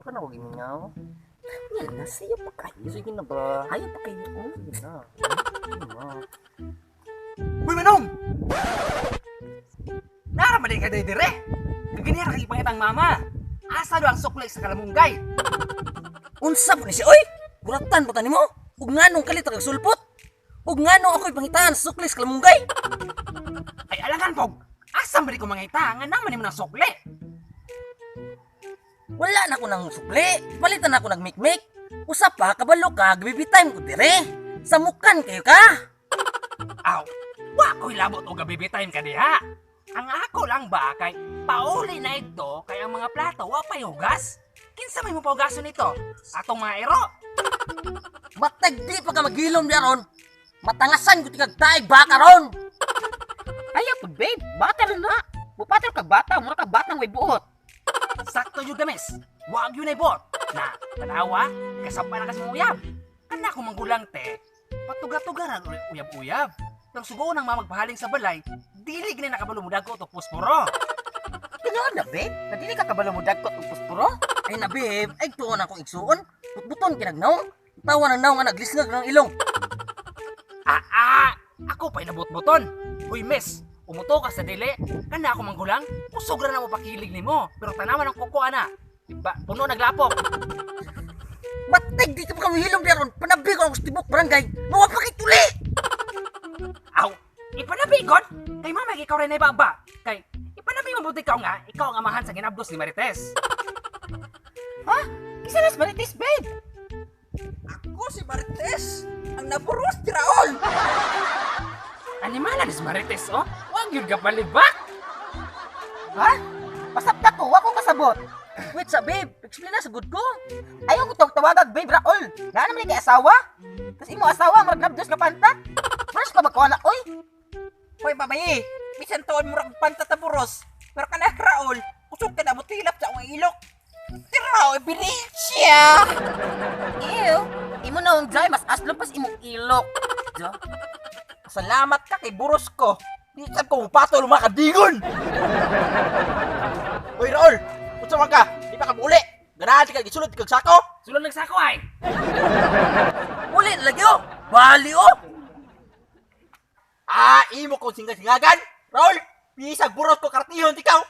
Paano ko gimingaw? Yan na, sayo pa kayo. Sige na ba? Ayaw pa kayo. Oh. Sige na. Sige na. Uy, Manong! Nara man ka dire. Kaganyan ka ipangitang mama. Asa do ang sukli sa kalamunggay? Unsa po ni siya, oy? Guratan ba nimo? Ug nganong kalit kag sulpot? Ug nganong ako'y pangitaan sa sukli sa kalamunggay? Ay alangan pog. Asa man di ko mangita nga naman nimo ng sukli? Wala na ko ng sukli. Palitan na ako nagmikmik. Usa pa, kabalo ka, gabi time ko dire. Samukan kayo ka. Aw, wa ko'y labot og gabi time ka diha. Ang ako lang ba kay pauli na ito kay ang mga plato wa pa'y hugas. Kinsa may mo paugason nito? Atong mga ero. Matag di pa ka maghilom di aron. Matangasan ko tikag taig baka ron. Ayaw pud babe, bata rin na. Bupater kag bata, mura kag batang way buot. Sakto yun gamis. Wag yun ay bot. Na, tanawa, kasampa na kasi mong uyab. Kana ko manggulang te, patuga-tuga na uyab-uyab. Pero sugoon ang mamagpahaling sa balay, dili gini nakabalo mo dagko to posporo. Tinuod na, babe. Nadili ka kabalo mo dagkot og posporo? Ay na, babe. Ay tuon akong igsuon. Putbuton kinagnaong. Tawa ng naong nga naglisngag ng ilong. Ah, ah, ako pa'y nabot-boton. Uy, miss, umuto ka sa dili, kana ako manggulang, kusog ra na mo pakilig nimo, pero tanawan ang kuko ana. Diba, puno naglapok. Matag di ka pa kamihilom di aron. Panabi ko ang tibok barangay. Mawa pa kay tuli. Aw, ipanabi god. Kay mama ikaw rin ay baba. Kay ipanabi mabuti ka nga, ikaw ang amahan sa ginabdos ni Marites. Ha? Kisa nas Marites, babe. Ako si Marites, ang naburos ni Raul. Animala ni si Marites, oh. Wag yun ka palibak. Ha? Pasabta ko, wa ko kasabot. Wait sa, babe. Explain na sa good ko. Ayaw ko tawag tawagag, babe Raul. Naa naman ni kay asawa. Tas imo asawa murag nabdos nga pantat. Fresh ka ba ko na, oy? Hoy babayi, bisan tuon mo rag panta ta buros. Pero kana Raul, kusog ka na mo tilap sa akong ilok. Si Raul, siya. Ew. Imo na ang dry, mas aslong pas imong ilok. Jo. Salamat ka kay buros ko. Di sab ko mupatol mga kadigon. Hoy Raul, unsa man ka? Di pa ka muli. Ganahan ka gisulod kag sako. Sulod nagsako ay. Uli na lagi oh. Bali oh. Ah, imo kong singa-singagan. Raul, bisag buros ko kartihon ikaw.